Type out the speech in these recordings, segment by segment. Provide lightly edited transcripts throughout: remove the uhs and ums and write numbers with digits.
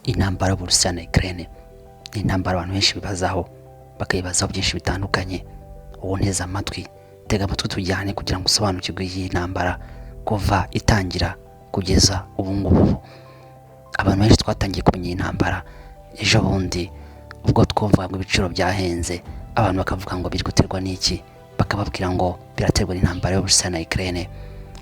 Intambara y'Uburusiya na Ukraine ni intambara abantu benshi bibazaho, bakayibazaho byinshi bitandukanye. Ubu nteze amatwi, tega amatwi tujyane kugira ngo usobanukirwe iyi ntambara kuva itangira kugeza ubu ngubu. Abantu benshi twatangiye kumenya iyi ntambara ejo bundi, ubwo twumvaga ngo ibiciro byahenze, abantu bakavuga ngo biri guterwa n'iki, bakababwira ngo biraterwa n'intambara y'Uburusiya na Ukraine.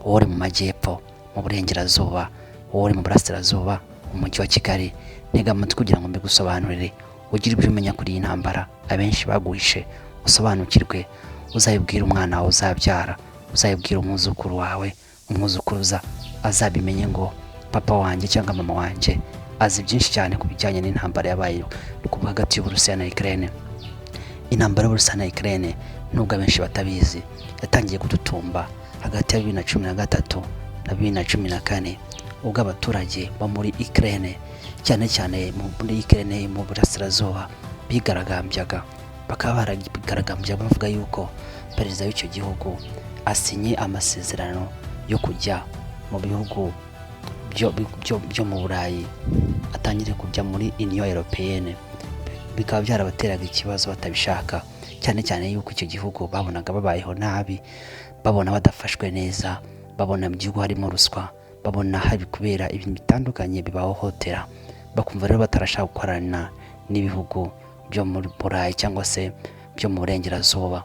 Wowe uri mu majyepfo, mu burengerazuba, wowe uri mu burasirazuba, mu mujyi wa Kigali, ntega amatwi kugira ngo mbigusobanurire, ugire ibyo umenya kuri iyi ntambara abenshi baguhishe, usobanukirwe, uzabibwira umwana wawe uzabyara, uzabibwira umwuzukuru wawe, umwuzukuruza, azabimenye ngo papa wanjye cyangwa mama wanjye azi byinshi cyane ku bijyanye n'intambara yabaye hagati y'Uburusiya na Ukraine. Intambara y'Uburusiya na Ukraine, nubwo abenshi batabizi, yatangiye gututumba hagati ya 2013 na 2014, ubwo abaturage bo muri Ukraine, cyane cyane muri Ukraine mu burasirazuba, bigaragambyaga, bakaba baragaragambya bavuga yuko perezida w'icyo gihugu asinye amasezerano yo kujya mu bihugu byo mu Burayi, atangire kujya muri Union Européenne, bikaba byarabateraga ikibazo batabishaka, cyane cyane yuko icyo gihugu babonaga babayeho nabi, babona badafashwe neza, babona mu gihugu harimo ruswa, babona hari kubera ibintu bitandukanye bibahohotera, bakumva rero batarashaka gukorana n'ibihugu byo muri Burayi cyangwa se byo mu burengerazuba.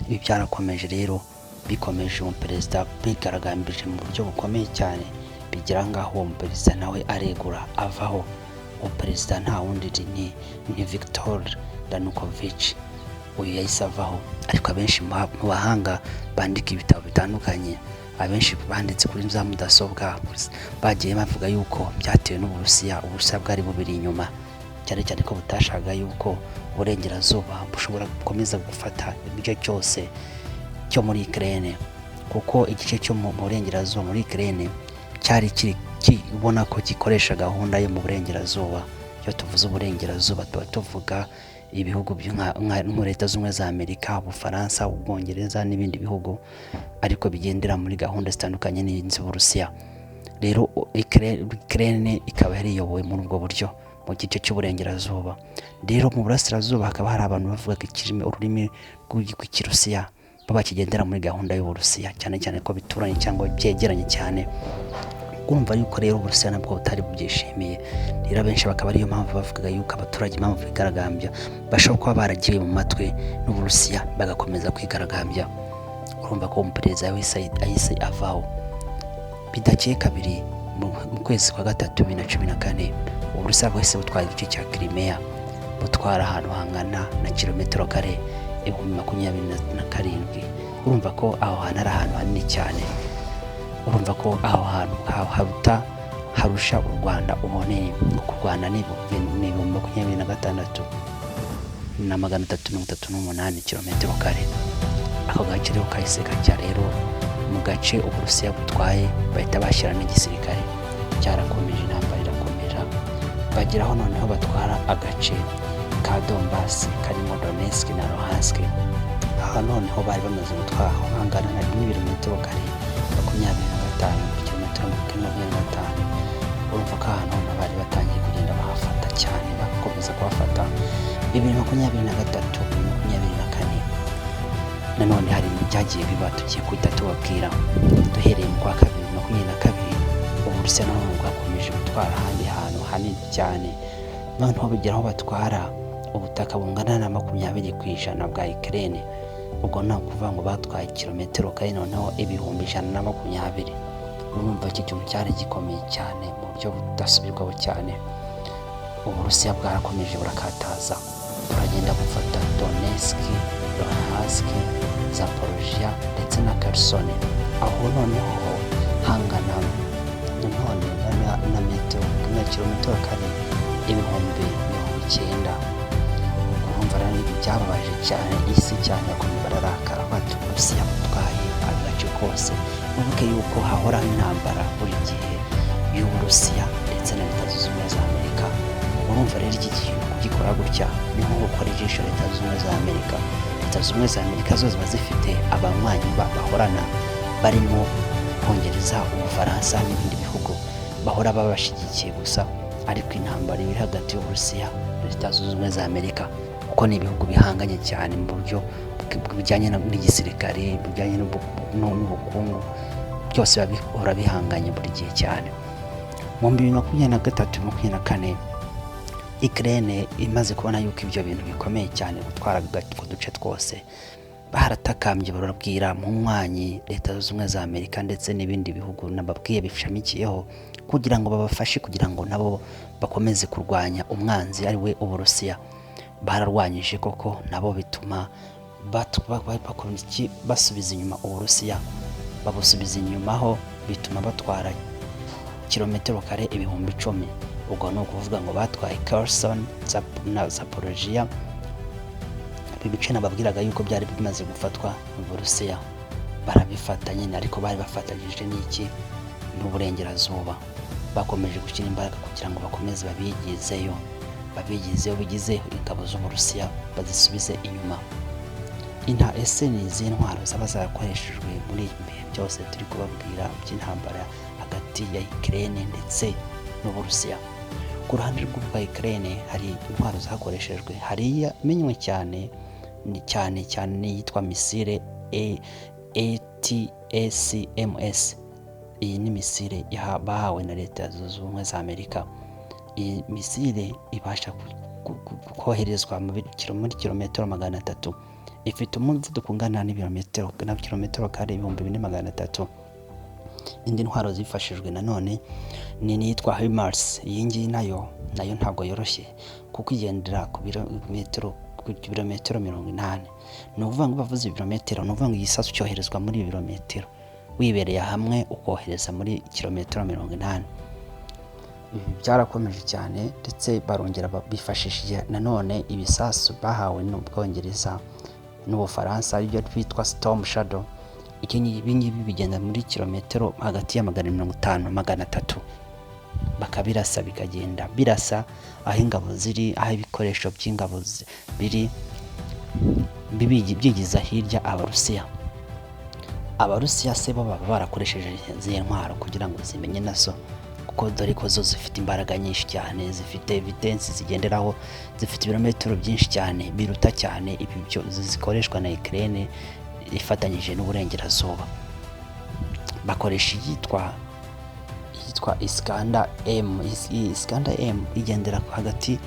Ibi byarakomeje rero, bikomeje, umuperezida bigaragambije mu buryo bukomeye cyane, bigera ngaho uwo muperezida nawe aregura, avaho. Uwo perezida nta wundi ni Victor Yanukovych. Uyu yahise avaho, ariko abenshi mu bahanga bandika ibitabo bitandukanye, abenshi banditse kuri za mudasobwa, bagiye bavuga yuko byatewe n'Uburusiya. Uburusiya bwari bubiri inyuma, cyane cyane ko butashakaga yuko uburengerazuba bushobora gukomeza gufata igice cyose cyo muri Ukraine, kuko igice cyo mu burengerazuba muri Ukraine cyari ubona ko gikoresha gahunda yo mu burengerazuba. Iyo tuvuze uburengerazuba, tuba tuvuga ibihugu nka Leta Zunze Ubumwe za Amerika, Ubufaransa, Ubwongereza n'ibindi bihugu, ariko bigendera muri gahunda zitandukanye n'iz'Uburusiya. Rero Ukraine ikaba yariyobowe muri ubwo buryo mu gice cy'uburengerazuba. Rero mu burasirazuba hakaba hari abantu bavugaga ururimi rw'Ikirusiya, bo bakigendera muri gahunda y'Uburusiya, cyane cyane ko bituranye cyangwa byegeranye cyane. Urumva yuko rero Uburusiya nabwo butari bubyishimiye. Rero abenshi bakaba ariyo mpamvu bavugaga yuko abaturage, impamvu bigaragambya, bashobora kuba baragiwe mu matwi n'Uburusiya, bagakomeza kwigaragambya. Urumva ko umuperezida wese ahise avaho. Bidakeye kabiri, mu kwezi kwa gatatu 2014, Uburusiya bwahise butwara igice cya Crimea, butwara ahantu hangana na kilometero kare 27,000. Urumva ko aho hantu ari ahantu hanini cyane. Urumva ko aho hantu haruta, harusha u Rwanda uboneye, kuko u Rwanda ni 26,338 kilometero kare. Ako gace rero kahise kajya rero mu gace Uburusiya butwaye, bahita bashyira n'igisirikare. Cyarakomeje, intambara irakomera, bageraho noneho batwara agace ka Donbass karimo Donetsk na Luhansk. Aha noneho bari bamaze gutwara aho hangana na n'ibirometero kare 25 ku kilometero 25. Urumva ko ahantu hano bari batangiye kugenda bahafata cyane, bakomeza kuhafata. 2023, 2024, nanone hari ibintu byagiye biba tugiye guhita tubabwira. Duhereye mu kwa kabiri 22, Uburusiya nanone bwakomeje gutwara ahandi hantu hanini cyane, noneho bigera aho batwara ubutaka bungana na 20% bwa Ukraine. Ubwo ni ukuvuga ngo batwaye kilometero kare noneho 120,000. Urumva iki kintu cyari gikomeye cyane mu buryo budasubirwaho cyane. Uburusiya bwarakomeje burakataza, buragenda bufata Donetsk, Luhansk, Zaporozhia ndetse na Kherson, aho noneho hangana nanone na metero na kilometero kare 90,000. Urumva rero ibi byababaje cyane isi cyane, bakomeye bararakara bati Uburusiya butwaye agace kose. Wibuke yuko hahoraho intambara buri gihe y'Uburusiya ndetse na Leta Zunze Ubumwe za Amerika. Urumva rero iki gihe kugikora gutya ni nko gukora ijisho Leta Zunze Ubumwe za Amerika. Leta Zunze Ubumwe za Amerika zo ziba zifite abanywanyi bahorana, barimo Ubwongereza, Ubufaransa n'ibindi bihugu bahora babashyigikiye gusa. Ariko intambara iri hagati y'Uburusiya na Leta Zunze Ubumwe za Amerika, kuko ni ibihugu bihanganye cyane mu buryo bujyanye n'igisirikare, bujyanye n'ubukungu, byose biba bihora bihanganye buri gihe cyane. Mu 2023, 24, Ukraine imaze kubona yuko ibyo bintu bikomeye cyane gutwara utwo duce twose, baratakambye barabwira mu nywanyi Leta Zunze Ubumwe za Amerika ndetse n'ibindi bihugu nababwiye bishamikiyeho, kugira ngo babafashe, kugira ngo nabo bakomeze kurwanya umwanzi ari we Uburusiya. Bararwanyije koko nabo, bituma basubiza inyuma Uburusiya, babusubiza inyuma ho bituma batwara kilometero kare 10,000. Ubwo ni ukuvuga ngo batwaye Kherson na Zaporozhia, ibi bice nababwiraga yuko byari bimaze gufatwa mu Burusiya. Barabifata nyine, ariko bari bafatanyije n'iki? N'uburengerazuba. Bakomeje gushyira imbaraga kugira ngo bakomeze babigizeyo, babigizeyo, bigize ingabo z'Uburusiya, bazisubize inyuma. Inta ese ni izihe ntwaro zaba zarakoreshejwe muri ibi bihe byose turi kubabwira by'intambara hagati ya Ukraine ndetse n'Uburusiya? Ku ruhande rw'ubwa Ukraine hari intwaro zakoreshejwe. Hari iyamenywe cyane, ni cyane cyane n'iyitwa misile ATACMS. Iyi ni misile bahawe na Leta Zunze Ubumwe za Amerika. Iyi misile ibasha koherezwa muri kilometero 300, ifite umuvuduko ungana n'ibirometero na kilometero kare 4,300. Indi ntwaro zifashijwe nanone ni n'iyitwa HIMARS. Iyi ngiyi nayo ntabwo yoroshye, kuko igendera ku birometero 80. Ni ukuvuga ngo bavuze ibirometero, ni ukuvuga ngo igisasu cyoherezwa muri ibi birometero, wibereye hamwe ukohereza muri kilometero 80. Ibi byarakomeje cyane, ndetse barongera bifashishije nanone ibisasu bahawe n'Ubwongereza n'Ubufaransa, aribyo byitwa Storm Shadow. Ibi ngibi bigenda muri kilometero hagati ya 150 na 300, bakabirasa bikagenda birasa aho ingabo ziri, aho ibikoresho by'ingabo biri, byigiza hirya Abarusiya. Abarusiya se bo baba barakoresheje izihe ntwaro kugira ngo zimenye nazo? Kuko dore ko zo zifite imbaraga nyinshi cyane, zifite vitesse zigenderaho, zifite ibirometero byinshi cyane biruta cyane ibi byo zikoreshwa na Ukraine ifatanyije n'uburengerazuba. Bakoresha iyitwa Iskander M. Iyi Iskander M igendera hagati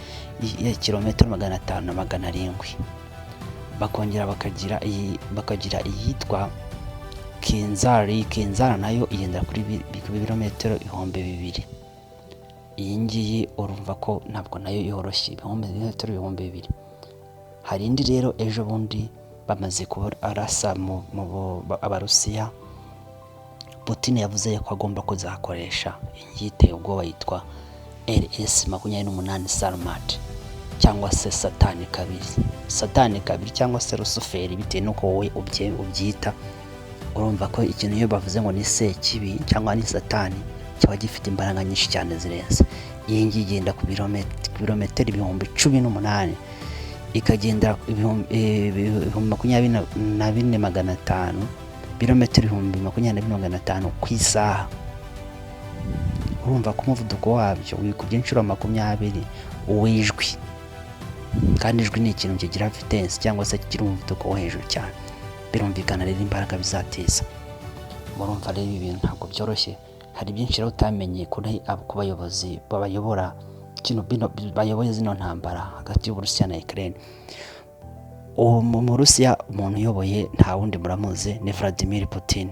ya kilometero 500 na 700. Bakongera bakagira iyitwa Kinzhal. Kinzhal nayo igendera kuri birometero 2000. Iyi ngiyi urumva ko ntabwo nayo yoroshye, ibirometero 2000. Hari indi rero ejo bundi bamaze kurasa mu Abarusiya, Putin yavuze ko agomba kuzakoresha. Iyi ngiyi iteye ubwoba, yitwa RS 28 Sarmat, cyangwa se Satani kabiri, Satani kabiri cyangwa se Rusuferi, bitewe n'uko wowe ubyita. Urumva ko ikintu iyo bavuze ngo ni sekibi cyangwa ni Satani, kiba gifite imbaraga nyinshi cyane zirenze. Iyi ngiyi igenda ku birometero 18,000, ikagenda 24,500, birometero 24,500 ku isaha. Urumva ko umuvuduko wabyo wikubye inshuro 20 uw'ijwi, kandi ijwi ni ikintu kigira vitesse cyangwa se kigira umuvuduko wo hejuru cyane. Birumvikana rero imbaraga bizateza. Murumva rero ibi bintu ntabwo byoroshye. Hari byinshi rero utamenye ku bayobozi babayobora kino bino, bayoboye zino ntambara hagati y'Uburusiya na Ukraine. Uwo mu Burusiya umuntu uyoboye nta wundi, muramuzi, ni Vladimir Putin.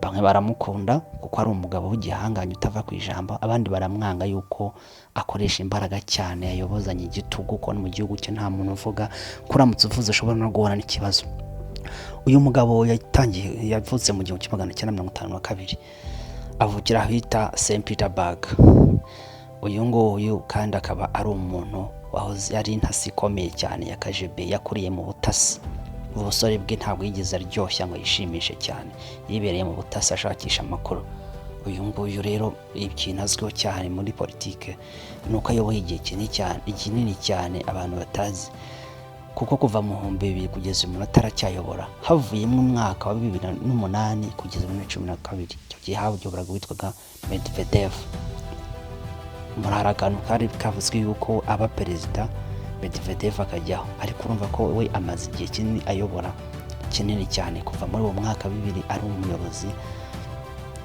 Bamwe baramukunda kuko ari umugabo w'igihangange utava ku ijambo, abandi baramwanga yuko akoresha imbaraga cyane, ayobozanya igitugu, ko mu gihugu cye nta muntu uvuga, ko uramutse uvuze ushobora no guhura n'ikibazo. Uyu mugabo yatangiye, yavutse mu 1952, avukira ahita St Petersburg. Uyu nguyu kandi akaba ari umuntu wahoze ari intasi ikomeye cyane ya KGB, yakuriye mu butasi. Mu busore bwe ntabwo yigeze aryoshya ngo yishimishe cyane, yibereye mu butasi ashakisha amakuru. Uyu nguyu rero ikintu azwiho cyane muri politike ni uko ayoboye igihe kinini cyane, kinini cyane abantu batazi, kuko kuva mu 2000 kugeza uyu munota aracyayobora, havuyemo umwaka wa 2008 kugeza muri 12, icyo gihe hayoboraga witwaga Medvedev. Muri hari akantu kari kavuzwe yuko aba perezida, Medvedev akajyaho, ariko urumva ko we amaze igihe kinini ayobora, kinini cyane, kuva muri uwo mwaka 2000 ari umuyobozi,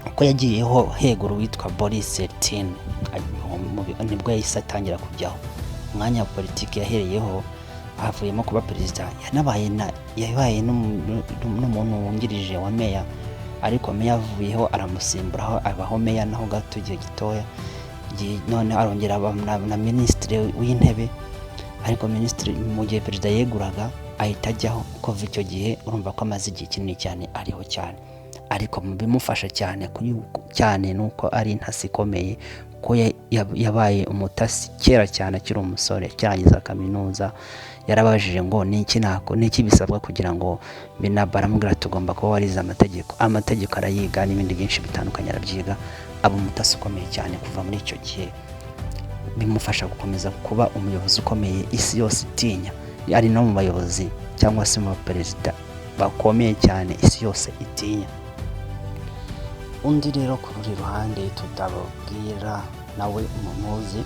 uko yagiyeho hegura uwitwa Boris Yeltsin, nibwo yahise atangira kujyaho. Umwanya wa politiki yahereyeho havuyemo kuba perezida, yanabaye na yabaye n'umuntu wungirije wa meya, ariko meya avuyeho aramusimburaho, abaho meya naho gato igihe gitoya. None arongera aba na minisitiri w'intebe, ariko minisitiri mu gihe perezida yeguraga ahita ajyaho. Kuva icyo gihe urumva ko amaze igihe kinini cyane ariho cyane, ariko mu bimufasha cyane cyane ni uko ari intasi ikomeye, ko yabaye umutasi kera cyane akiri umusore, akirangiza kaminuza. Yarabajije ngo niki nako niki bisabwa kugira ngo binaba, baramubwira tugomba kuba warize amategeko. Amategeko arayiga n'ibindi byinshi bitandukanye arabyiga, aba umutasi ukomeye cyane. Kuva muri icyo gihe bimufasha gukomeza kuba umuyobozi ukomeye isi yose itinya, ari no mu bayobozi cyangwa se mu baperezida bakomeye cyane isi yose itinya. Undi rero ku rundi ruhande tutababwira nawe mumuzi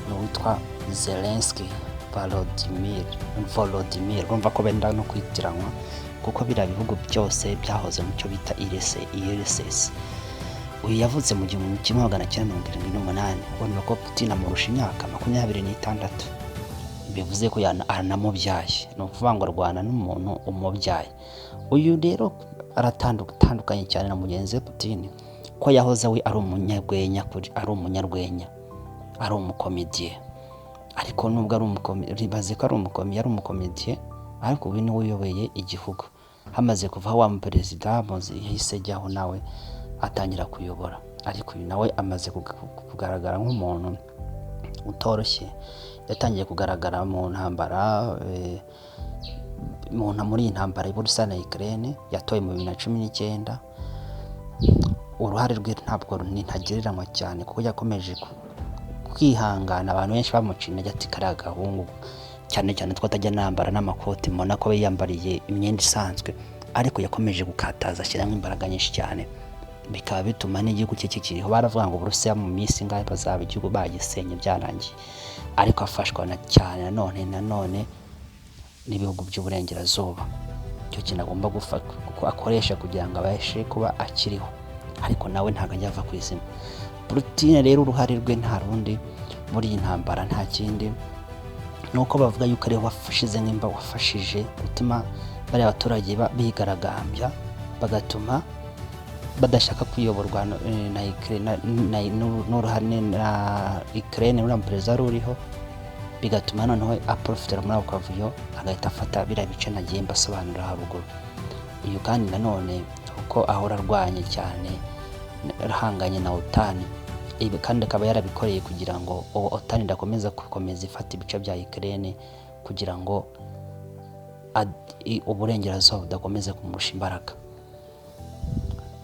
ni uwitwa Zelensky Volodymyr. Volodymyr, urumva ko benda no kwitiranwa, kuko biriya bihugu byose byahoze mu cyo bita URSS. Uyu yavutse mu 1978. Urumva ko Putin amurusha imyaka 26, bivuze ko aranamubyaye, ni ukuvuga ngo arwana n'umuntu umubyaye. Uyu rero aratandukanye cyane na mugenzi we Putin, ko yahoze we ari umunyarwenya, ari umunyarwenya, ari umukomediye, ariko nubwo ari umukomediye, ko ari umukomediye, yari umukomediye, ariko ubu niwe uyoboye igihugu. Hamaze kuvaho wa muperezida yahise ajyaho nawe atangira kuyobora, ariko uyu nawe amaze kugaragara nk'umuntu utoroshye. Yatangiye kugaragara mu ntambara, muri iyi ntambara y'Uburusiya na Ukraine yatoye mu 2019. Uruhare rwe ntabwo ntagereranywa cyane, kuko yakomeje kwihangana. Abantu benshi bamuca intege, ati kariya gahungu cyane cyane two atajya anambara n'amakoti, mbona ko yiyambariye imyenda isanzwe, ariko yakomeje gukataza, ashyiramo imbaraga nyinshi cyane, bikaba bituma n'igihugu cye kikiriho. Baravuga ngo Uburusiya mu minsi ingahe bazaba igihugu bagisenye byarangiye, ariko afashwa na cyane nanone n'ibihugu by'uburengerazuba. Icyo kintu agomba akoresha kugira ngo abashe kuba akiriho, ariko nawe ntabwo ajya ava ku izima. Putin rero uruhare rwe nta rundi muri iyi ntambara, nta kindi, ni uko bavuga yuko ariwe wafashize nk'imba wafashije gutuma bariya baturage bigaragambya, bagatuma badashaka kuyoborwa n'uruhare na Ukraine, uriya perezida wari uriho, bigatuma noneho aprofitera muri ako kavuyo agahita afata biriya bice nagiye mbasobanurira haruguru. Uyu kandi nanone uko ahora arwanye cyane, ahanganye na OTAN, ibi kandi akaba yarabikoreye kugira ngo OTAN idakomeza gukomeza ifata ibice bya Ukraine, kugira ngo uburengerazuba budakomeza kumurusha imbaraga.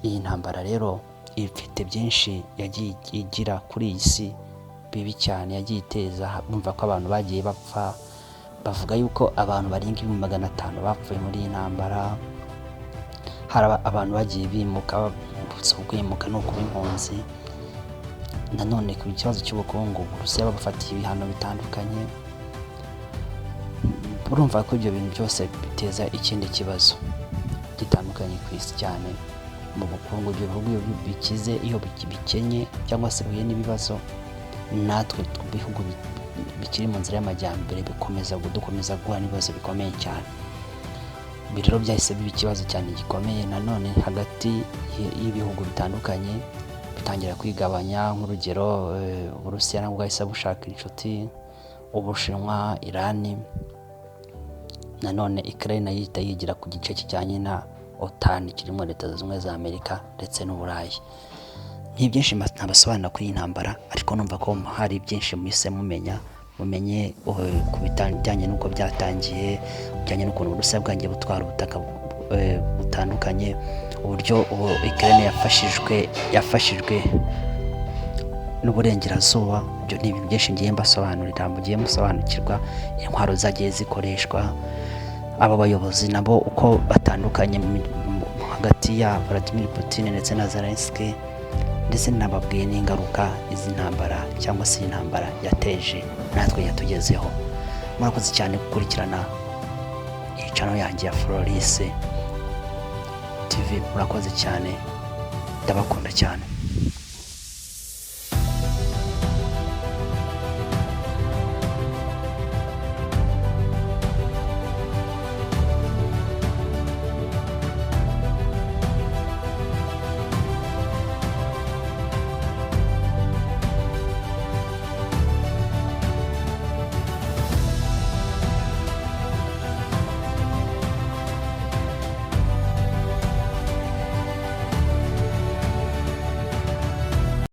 Iyi ntambara rero ifite byinshi yagiye igira kuri iyi si bibi cyane, yagiye iteza. Bumva ko abantu bagiye bapfa, bavuga yuko abantu barenga 500,000 bapfuye muri iyi ntambara. Hari abantu bagiye bimuka, si ukwimuka ni ukuba impunzi. Nanone ku kibazo cy'ubukungu, Uburusiya babafatiye ibihano bitandukanye. Urumva ko ibyo bintu byose biteza ikindi kibazo gitandukanye ku isi cyane mu bukungu. Ibyo bihugu iyo bikize, iyo bikenye cyangwa se bihuye n'ibibazo, natwe bihugu bikiri mu nzira y'amajyambere bikomeza dukomeza guhura n'ibibazo bikomeye cyane. Ibi rero byahise biba ikibazo cyane gikomeye nanone hagati y'ibihugu bitandukanye, bitangira kwigabanya. Nk'urugero, Uburusiya nabwo bwahise bushaka inshuti Ubushinwa, Irani. Nanone Ukraine nayo ihita yigira ku gice kijyanye na OTAN kirimo Leta Zunze Ubumwe za Amerika ndetse n'Uburayi. Ni byinshi ntabasobanura kuri iyi ntambara, ariko numva ko hari byinshi muhise mumenya, mumenye ku bijyanye n'uko byatangiye, bijyanye n'ukuntu Uburusiya bwagiye butwara ubutaka butandukanye, uburyo ubu Ukraine yafashijwe n'uburengerazuba. Ibyo ni ibintu byinshi ngiye mbasobanurira, mugiye musobanukirwa intwaro zagiye zikoreshwa, aba bayobozi nabo uko batandukanye hagati ya Vladimir Putin ndetse na Zelensky. Ndetse nababwiye n'ingaruka izi ntambara cyangwa se iyi ntambara yateje natwe yatugezeho. Murakoze cyane gukurikirana iyi channel yanjye ya Florise TV. Murakoze cyane, ndabakunda cyane.